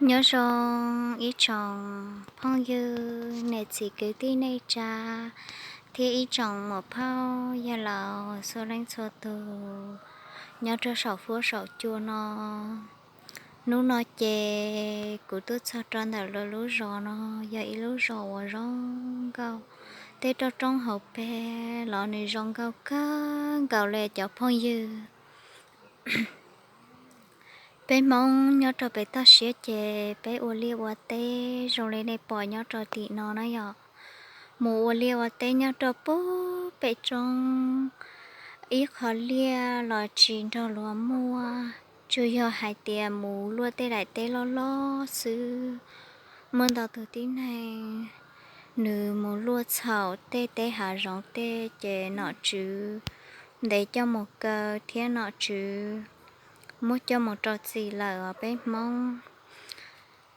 Nyob zoo ib tsoom phooj ywg, niam txiv kwv tij neej tsa, thiab ib tsoom muam phauj yawg laus txhua leej txhua tus nyob rau saum huab saum cua no. Hnub no ces kuv tuaj txog rau ntawm lawv lub zos no, yog ib lub zos uas zoo nkauj, tej roob roob hauv pes los nws zoo nkauj kawg nkaus li cov phooj ywg. Peb Hmoob nyob rau pem toj siab ces peb ua liaj ua teb zoo li nej pom nyob rau tim no na yom. Mus ua liaj ua teb nyob rau pem roob, ib qho liaj los tsis nrog luag muaj, tsuas yog hais tias mus luaj tej daim teb loj loj xwb. Muaj ntau tus tib neeg nws mus luaj txhaum tej teb hav zoov tej ces nom tswv ntes coj mus kaw thiab nom tswv muab coj mus rau txim lawm os peb Hmoob.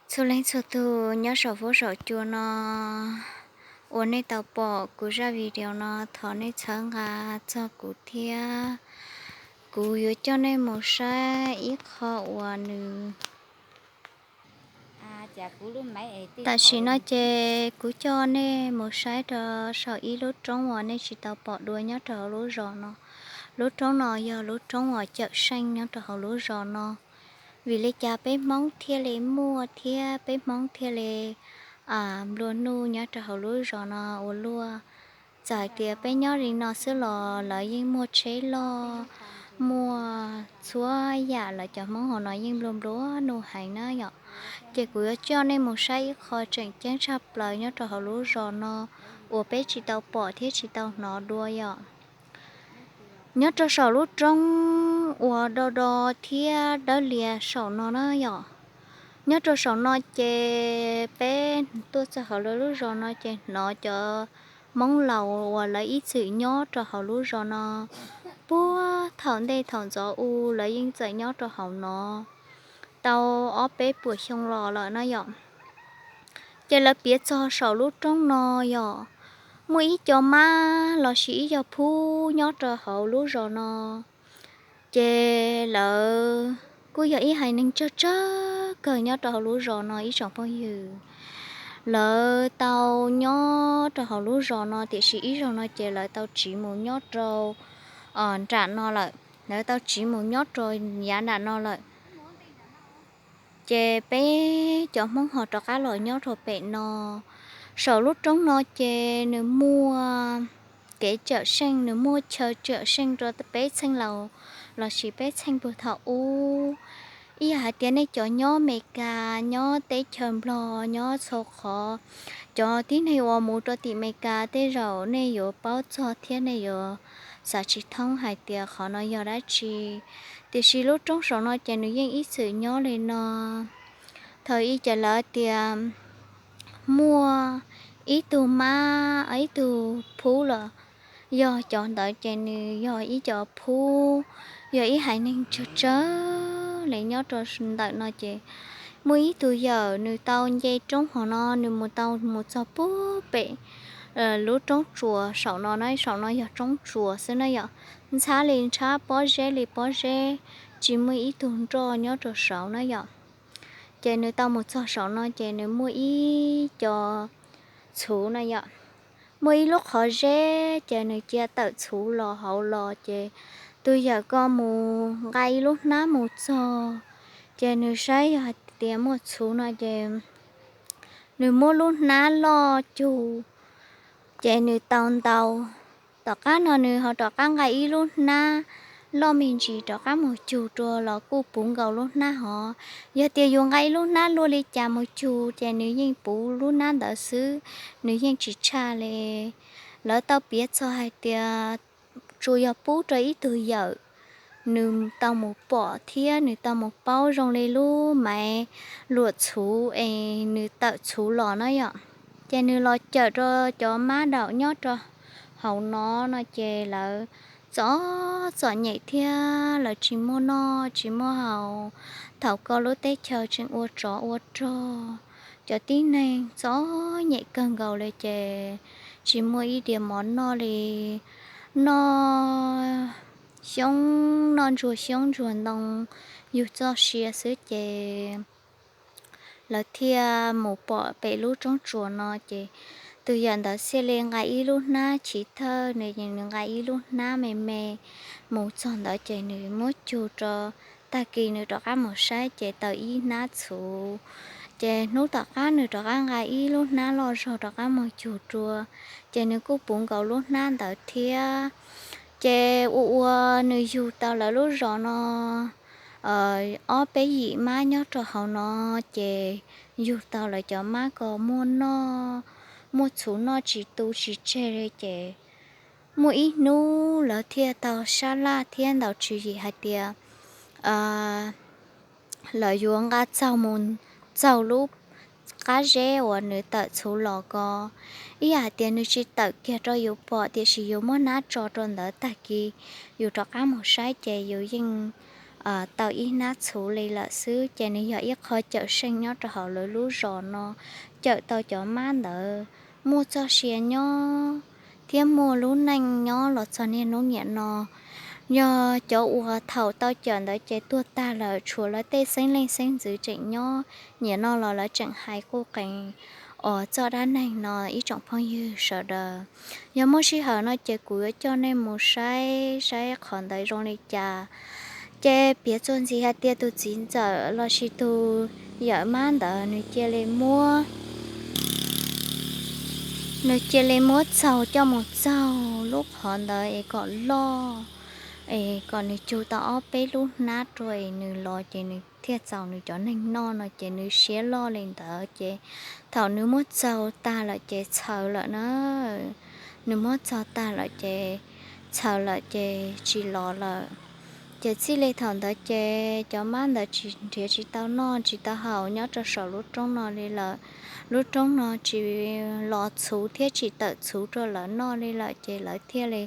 Txhua leej txhua tus nyob saum huab saum cua no uas nej tau pom kuv zaj video no, thov nej txhawb nqa txog kuv thiab. Kuv yuav coj nej mus saib ib qho uas nws Tam sim no ces kuv coj nej mus saib rau saum ib lub roob uas nej tsis tau pom dua nyob rau hauv lub zos no. Lub roob no yog lub roob uas cawm seej nyob rau hauv lub zos no. Vim li cas peb Hmoob thiaj li muaj thiab peb Hmoob thiaj li nplua nuj nyob rau hauv lub zos no ua luaj? Txawm hais tias peb nyob li no xwb los lawv yeej muaj tsheb loj, muaj txhua yam, lawv cov Hmoob hauv no yeej nplua nplua nuj heev na yom. Ces kuv yuav coj nej mus saib ib qho tseem ceeb tshaj plaws nyob rau hauv lub zos no uas peb tsis tau pom thiab tsis tau hnov dua yom. Nyob rau saum lub roob uas do do thiab dawb lias saum no na yom, nyob rau saum no ces peb tuaj txog hauv lawv lub zos no ces hnov cov Hmoob laus uas lawv ib txwm nyob rau hauv lub zos no puag thaum ntej thaum ntxov u lawv yeej txawm nyob rau hauv no tau ob peb puas xyoo los lawm na yom. Ces lawv piav txog saum lub roob no yom, muaj ib co mab lossis ib co phub nyob rau hauv lub zos no. Ces lawv kuj yog ib haiv neeg tsawg tsawg kawg nyob rau hauv lub zos no ib tsoom phooj ywg. Lawv tau nyob rau hauv lub zos no tiam sis ib zaug no ces lawv tau tsiv mus nyob rau nram no lawm, lawv tau tsiv mus nyob rau yav nram no lawm. Ces peb cov Hmoob ho rov qab los nyob rau pem no. Saum lub roob no ces nws muaj kev cawm seej, nws muaj chaw cawm seej rau peb txheej laus lossis peb txheej puag thaum ub. Ib yam hais tias nej cov nyob Amelikas, nyob teb chaws Nplog, nyob txhua qhov, cov tib neeg uas mus rau tim Amelikas tej zaum nej yuav paub txog thiab nej yuav xav tsis thoob hais tias qhov no yog dab tsi. Tiam sis lub roob saum no ces nws yeej ib txwm nyob li no. Thaum ub ces lawv tias muaj ib tug mab, ib tug phub los yog cov ntawd ces nws yog ib co phub, yog ib haiv neeg tsawg tsawg li nyob rau ntawm no ces muaj ib tug yawm nws tau nce roob hov no, nws mus tau mus txog puag pem lub roob tsuas saum no na, saum no yog roob tsuas xwb na yom. Ntxhab li ntxhab, pob zeb li pob zeb, tsis muaj ib tug nroj nyob rau saud na yom. Ces nws tau mus txog saum no ces nws muaj ib co txhuv na yom. Muaj ib lub qhov zeb ces nws cia tawm txhuv los hauv los ces tus yawm ko mus nqa ib lub hnab mus txog, ces nws saib yog hais tias muaj txhuv no ces nws muab lub hnab loj cug, ces nws tau ntaus. Tom qab no nws ho rov qab nqa ib lub hnab loj me ntsis rov qab mus cug rau los kuj puv nkaus lub hnab hov. Yog tias yus nqa ib lub hnab luaj li cas mus cug ces nws yeej puv lub hnab ntawd xwb, nws yeej tsis tshaj li. Lawv tau piav txog hais tias tsuas yog pub rau ib tug yawm nws tau mus pom thiab nws tau mus paub zoo li lub maiv luam txhuv es nws tawm txhuv los na yom. Ces nws los cawm rau cov mab daum nyob rau hauv no no ces lawv txom txom nyem thiab lawv tsis muaj noj tsis muaj haus. Thaum ko lub teb chaws tseem ua tsov ua rog, cov tib neeg txom nyem kawg nkaus li ces tsis muaj ib diav mov noj li, noj xyoob, noj ntsuag xyoob ntsuag ntoo yug txoj sia xwb ces lawv thiaj mus pom pem lub roob tsuas no ces tus yawm ntawd thiaj li nqa ib lub hnab chiv thawj, nws nqa ib lub hnab me me mus txog ntawd ces nws muab cug rau, tag kis nws rov qab mus saib ces tau ib hnab txhuv. Ces hnub tom qab nws rov qab nqa ib lub hnab loj zog rov qab mus cug rau, ces nws kuj puv nkaus lub hnab ntawd thiab. Ces ua ua nws yug tau lawv lub zos no ob peb yim mab nyob rau hauv no, ces yug tau lawv cov mab ko muaj noj, muaj txhuv noj tsis tu tsis tseg li ces muaj ib hnub lawv thiaj tau sab laj thiab ntaus tswv yim hais tias lawv yuav nqa txaug mus txaug lub qab zeb uas nws tawm txhuv los ko. Ib yam hais tias nws tsis tawm kiag rau yus pom tiam sis yus muab hnab tso rau ntawd tag kis yus rov qab mus saib ces yus yeej tau ib hnab txhuv li lawm xwb. Ces nws yog ib qho cawm seej nyob rau hauv lawv lub zos no, cawm tau cov mab ntawd muaj txoj sia nyob thiab muaj lub neej nyob los txog niaj hnub niam no. Yog cov uas thaum tau cawm ntawd ces tuag tag lawm, tshuav lawv tej xeeb leej xeeb ntxwv tseem nyob niam no los lawv tseem hais quj qees os txoj dab neeg no ib tsoom phooj ywg sawv daws. Yog muaj sij hawm no ces kuv yuav coj nej mus saib saib qhov ntawd zoo li cas. Ces piav txuas ntxiv hais tias tus txiv ntxawm lossis tus yawm mab ntawd nws cia li muab nws cia li muab txaug coj mus txaug lub qhov ntawd es kom loj, es kom nws cug tau ob peb lub hnab rau es nws los ces nws thiaj txaus nws cov neeg noj no ces nws siab loj li ntawd ces thaum nws muab txaug tag lawm ces txhaws lawm na. Nws muab txaug tag lawm ces txhaws lawm ces tsis los lawm. Ces txij li thaum ntawd ces cov mab ntawd tsis nrhiav tsis tau noj tsis tau haus nyob rau saum lub roob no li lawm. Lub roob no tsis los txhuv thiab tsis tawm txhuv rau lawv noj li lawm ces lawv thiaj li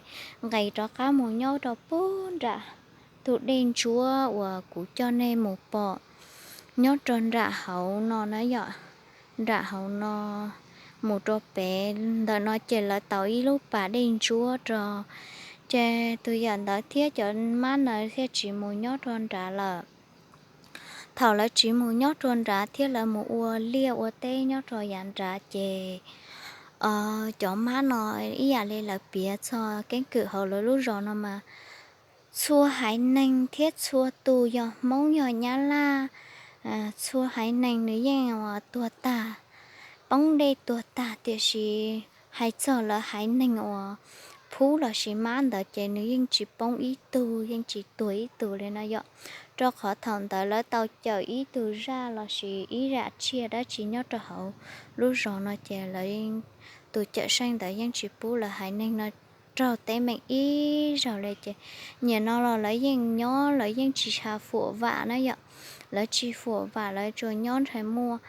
nqis rov qab mus nyob rau pem nram tus dej ntsuab uas kuv coj nej mus pom nyob rau nram hauv no na yom, nram hauv no mus rau pem ntawm no ces lawv tau ib lub pas dej ntsuab rau. Ces tus yawm ntawd thiab cov mab ntawd thiaj tsis mus nyob rau nrad lawm. Thaum lawv tsis mus nyob rau nrad thiab lawv mus ua liaj ua teb nyob rau yav nrad ces cov mab no ib yam li lawv piav txog keeb kwm hauv lawv lub zos no mas txhua haiv neeg thiab txhua tus yog Hmoob yog Nyab Laj, txhua haiv neeg nws yeej tuag tag, poob dej tuag tag tiam sis hais txog lawv haiv neeg uas phub lossis mab ntawd ces nws yeej tsis poob ib tug yeej tsis tuag ib tug li no yom. Rau qhov thaum ntawd lawv tau cawm ib tug zaj lossis ib zam tsiaj dab tsi nyob rau hauv lub zos no ces lawv tus cawm seej ntawd yeej tsis pub lawv haiv neeg no raug teeb meem ib zaug li ces nim no los lawv yeej nyob lawv yeej tsis ha fuam vam na yom. Lawv tsis fuam vam lawv tsuas nyob nrhai muaj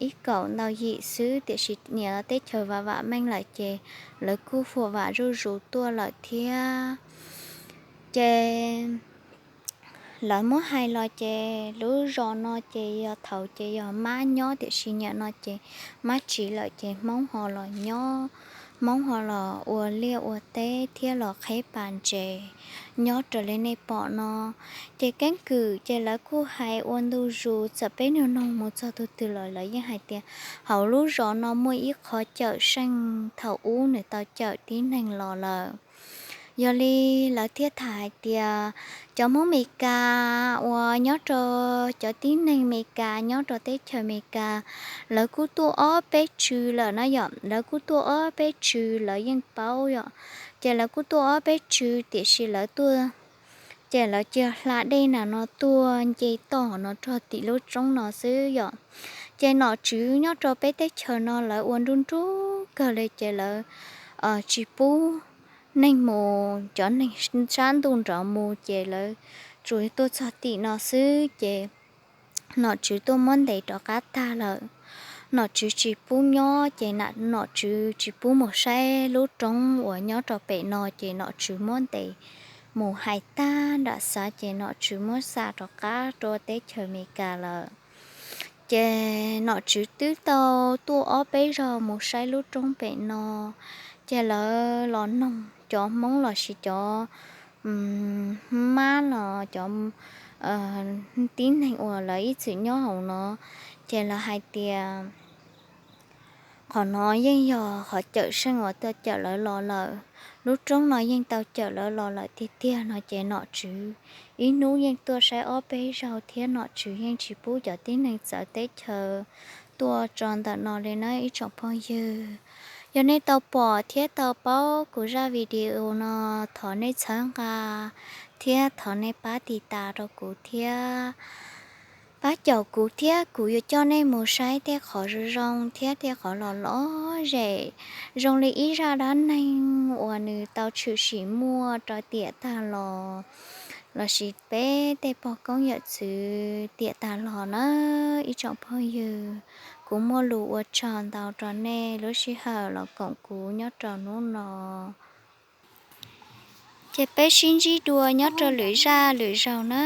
ib kaum ntau yim xwb tiam sis nim no teb chaws vam vam meej lawm ces lawv kuj fuam vam zuj zus tuaj lawm thiab. Ces lawv muab hais los ces lub zos no ces yog thaum ces yog mab nyob tiam sis nim no ces mab tsiv lawm ces Hmoob ho los nyob, Hmoob ho los ua liaj ua teb thiab los qheb pas ntses nyob raws li nej pom no. Ces keeb kwm ces lawv kuj hais ua ntu zus txawm peb nug noog mus txog tus twg los lawv yeej hais tias hauv lub zos no muaj ib qho cawm seej thaum ub nws tau cawm tib neeg los lawm. Yog li lawv thiaj tham hais tias cov Hmoob Meskas uas nyob rau, cov tib neeg Meskas nyob rau teb chaws Meskas, lawv kuj tuaj ob peb tsw lawm na yom, lawv kuj tuaj ob peb tsw lawv yeej paub yom. Ces lawv kuj tuaj ob peb tsw tiam sis lawv tuaj ces lawv cia hla dej na no tuaj nce toj no rau tim lub roob no xwb yom. Ces nom tswv nyob rau peb teb chaws no lawv ua nruj nruj kawg li ces lawv tsis pub neeg mus, cov neeg sab ntuj nrov mus ces lawv tsuas tuaj txog tim no xwb ces nom tswv tuaj muab ntes rov qab tag lawm. Nom tswv tsis pub nyob ces nom tswv tsis pub mus saib lub roob uas nyob rau pem no ces nom tswv muab ntes mus hais tag nram xav ces nom tswv muab xa rov qab rau teb chaws Amelikas lawm. Ces nom tswv twb tau tuaj ob peb zaug mus saib lub roob pem no, ces lawv los noog cov Hmoob lossis cov mab los cov tib neeg uas lawv ib txwm nyob hauv no, ces lawv hais tias qhov no yeej yog qhov cawm seej uas tuaj cawm lawv los lawm. Lub roob no yeej tau cawm lawv los lawm tiag tiag no ces nom tswv ib hnub yeej tuaj saib ob peb zaug thiab nom tswv yeej tsis pub cov tib neeg txawv teb chaws tuaj tso ntawm no li na ib tsoom phooj ywg. Yog nej tau pom thiab tau paub kuv zaj video no, thov nej txhawb nqa thiab thov nej pab tiv tas rau kuv thiab pab caum kuv thiab kuv yuav coj nej mus saib tej qhov zoo zoo thiab tej qhov los lom zem, zoo li ib zaj dab neeg uas nws tau tshwm sim muaj rau tiam tag los, lossis peb tej pog koob yawm txwv tiam tag los na ib tsoom phooj ywg. Kuv muaj lus ua tsaug ntau rau nej lub sij hawm los koom kuv nyob rau hnub no. Ces peb sib ntsib dua nyob rau lwm zaj lwm zaug na.